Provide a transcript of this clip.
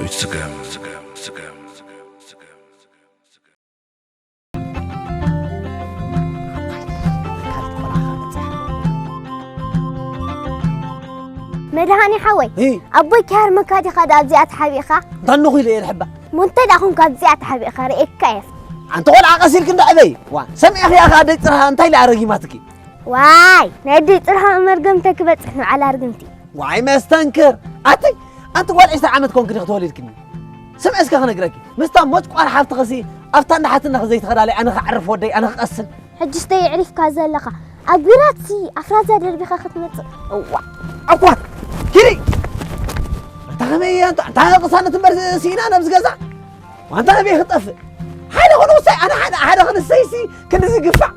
ስገም ስገም ስገም ስገም መድሃኒ ሓወይ፣ ኣቦይ ክሃርመካ ዲኻ ደኣ ኣብዚኣ ተሓቢእኻ? እንታ እንኾ ኢለ እየ ዝሕባእ። እሞ እንታይ ደኣ ኹንካ ኣብዚኣ ተሓቢእኻ? ርእየካ እየ። ኣንቲ ቖልዓ ቀስ ኢልኪ እንዳ ዕበይ። ዋ፣ ሰሚዕኽያ ኸኣ ኣደይ ጽርሃ እንታይ ኢላ ረጊማትኪ? ዋይ፣ ናይ ኣደይ ጽርሃ መርገምተ ክበጽሕ ንባዕላ ርግምቲ። ዋይ መስተንክር። ኣቲ ኣንቲ ጓል ዕስራ ዓመት ኮንኪ ዲኺ ተወሊድክኒ? ስምዒ እስከ ክነግረኪ። ምስታ ሞጭቋር ሓፍትኺሲ ኣብታ እንዳ ሓትነኺ ዘይትኸዳለይ ኣነ ክዓርፍ ወደይ ኣነ ክቐስን። ሕጅስ ደይ የዕሪፍካ ዘለኻ? ኣግቢራትሲ ኣፍራዛ ደርቢኻ ክትመጽእ። እዋ። ኣኳ ኪዲ። ኣንታ ከመይ እያ ኣንታ ኣንታ ቅሳነት እምበር ስኢና ነብዚ ገዛ። ዋንታ ኣበይ ክጠፍእ? ሓደ ኾነ ውሳይ ኣነ ሓደ ሓደ ክንሰይሲ ክንዚ ግፋዕ።